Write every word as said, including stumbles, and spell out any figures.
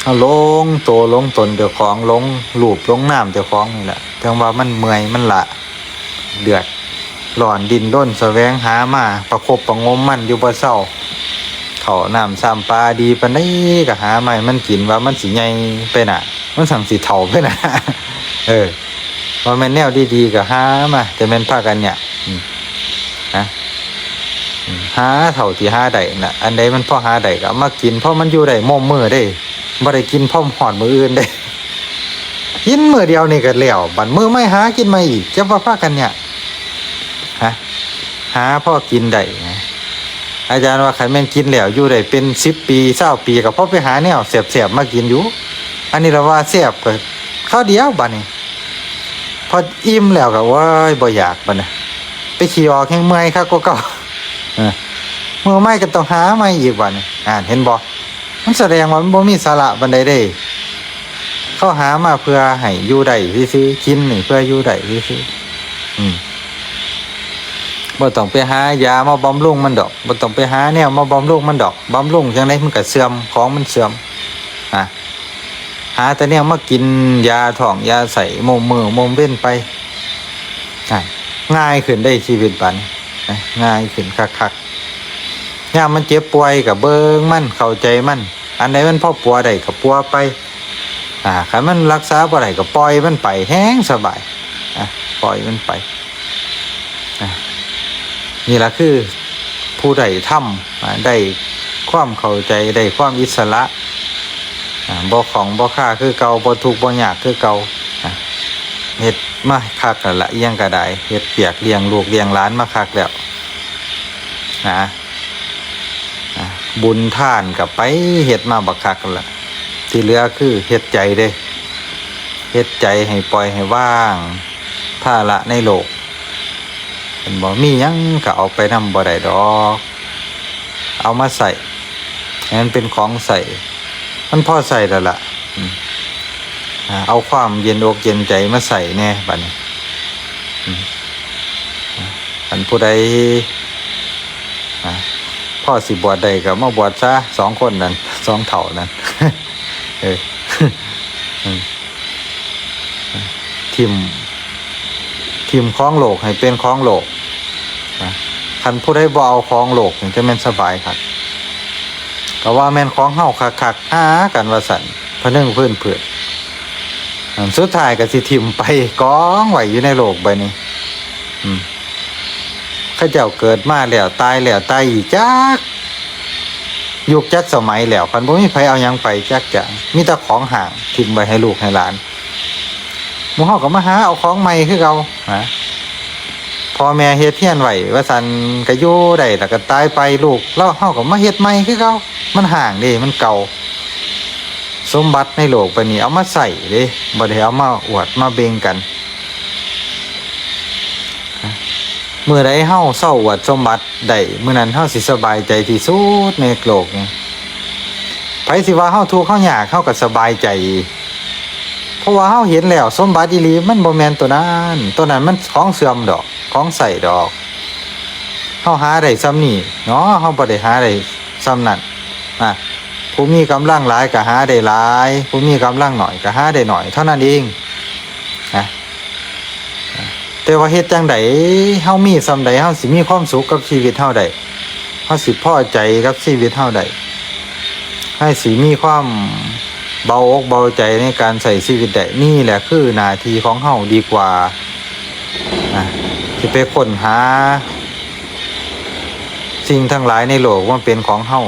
เอาหลงโตหลงตนเจ้าของ หลงรูปหลงนามเจ้าของนี่แหละ จั่งว่ามันเมื่อยมันล้า เดือดร้อนดิ้นรนแสวงหามา ประคบประหงมมันอยู่บ่เซา ข้าวน้ำซ้ำปลาดีปานใดก็หามาให้มันกิน ว่ามันสิใหญ่ไปหน้า มันสั่งสิเฒ่าไปหน้า เออ ว่าแม่นแนวดีๆก็หามา แต่แม่นพากันเนี่ย อืม นะ อืม หาเท่าที่หาได้น่ะ อันใดมันพอหาได้ก็เอามากิน เพราะมันอยู่ได้โมมมื้อเด้ บ่ได้กินพร้อมฮอดมื้ออื่นเด้ กินมื้อเดียวนี่ก็แล้ว บัดมื้อใหม่หากินใหม่อีก จะว่าพากันเนี่ย ฮะ หาพอกินได้นะ อาจารย์ว่าคันแม่นกินแล้วอยู่ได้เป็นสิบปี ซาวปี ก็พอไปหาแนวแซ่บๆมากินอยู่ อันนี้ละว่าแซ่บก็คราวเดียวบัดนี้ พออิ่มแล้วก็ โอ้ย บ่อยากบัดนี้ ไปขี้ออกแฮงเมื่อยคักกว่าเก่า เออ มื้อใหม่ก็ต้องหาใหม่อีกบัดนี้ อ่าน เห็นบ่ มันแสดงว่ามันบ่มีสาระปานใดเด้ เขาหามาเพื่อให้อยู่ได้ซื่อๆ กินนี่เพื่ออยู่ได้ซื่อๆ อืม บ่ต้องไปหายามาบำรุงมันดอก บ่ต้องไปหาแนวมาบำรุงมันดอก บำรุงจั่งใดมันก็เสื่อม ของมันเสื่อม อ่ะ หาแต่แนวมากิน ยาท้องยาไส้ โมมมื้อโมมเว็นไป อ่ะ ง่ายขึ้นได้ชีวิตบัดนี้ นะ ง่ายขึ้นคักๆ ยามมันเจ็บป่วยก็เบิ่งมัน เข้าใจมัน อันใดมันพอปัวได้ก็ปัวไป อ่า คันมันรักษาบ่ได้ก็ปล่อยมันไป แฮงสบาย อ่ะ ปล่อยมันไป อ่ะ นี่ล่ะคือผู้ได้ธรรม อ่า ได้ความเข้าใจ ได้ความอิสระ อ่า บ่ข้องบ่คาคือเก่า บ่ทุกข์บ่ยากคือเก่า อ่ะ เฮ็ดมาคักแล้วล่ะ อิหยังก็ได้ เฮ็ดเวียกเลี้ยงลูกเลี้ยงหลานมาคักแล้ว นะ อ่ะ บุญทานก็ไปเฮ็ดมาบักคักแล้วล่ะ ที่เหลือคือเฮ็ดใจเด้ เฮ็ดใจให้ปล่อยให้วาง ภาระในโลก เพิ่นบอกมีหยังก็เอาไปนำบ่ได้ดอก เอามาใส่ ให้มันเป็นของใส่ มันพอใส่แล้วล่ะ อืม อ่า เอาความเย็นอกเย็นใจมาใส่แน่บัดนี้ อืม อ่า คันผู้ใด อ่า พอสิบวชได้ก็มาบวชซะ สองคนนั้น สองเฒ่านั้น เออ อืม ถิ่ม ถิ่มของโลกให้เป็นของโลก นะ คันผู้ใดบ่เอาของโลกนี่จะแม่นสบายคัก ก็ว่าแม่นของเฮาคักๆ หากันว่าซั่น พะเนิงพื้นเผือก อันสุดท้ายก็สิถิ่มไปกองไว้อยู่ในโลกใบนี้ อืม เขาเจ้าเกิดมาแล้วตายแล้วตายอีกจักยุคจักสมัยแล้ว คันบ่มีไผเอาหยังไปจักจะ มีแต่ของห้างถิ่มไว้ให้ลูกให้หลาน หมู่เฮาก็มาหาเอาของใหม่คือเก่า นะ พ่อแม่เฮ็ดเฮือนไว้ว่าซั่น ก็อยู่ได้ แล้วก็ตายไปลูก แล้วเฮาก็มาเฮ็ดใหม่คือเก่า มันห้างเด้ มันเก่า สมบัติในโลกใบนี้เอามาใส่เด้ บ่ได้เอามาอวดมาเบ่งกัน มื้อใดเฮาเซาอวดสมบัติได้ มื้อนั้นเฮาสิสบายใจที่สุดในโลกนี้ ไผสิว่าเฮาทุกข์เฮายาก เฮาก็สบายใจ เพราะว่าเฮาเห็นแล้วสมบัติอีหลีมันบ่แม่นตัวนั้น ตัวนั้นมันของเสื่อมดอก ของใส่ดอก เฮาหาได้ส่ำนี้เนาะ เฮาบ่ได้หาได้ส่ำนั้น นะ ผู้มีกำลังหลายก็หาได้หลาย ผู้มีกำลังน้อยก็หาได้น้อย เท่านั้นเอง นะ แต่ว่าเฮ็ดจั่งใด เฮามีส่ำใด เฮาสิมีความสุขกับชีวิตเฮาได้ เฮาสิพอใจกับชีวิตเฮาได้ เฮาสิมีความเบาอกเบาใจในการใช้ชีวิตได้ นี่แหละคือหน้าที่ของเฮาดีกว่า นะ สิไปค้นหา สิ่งทั้งหลายในโลกว่าเป็นของเฮา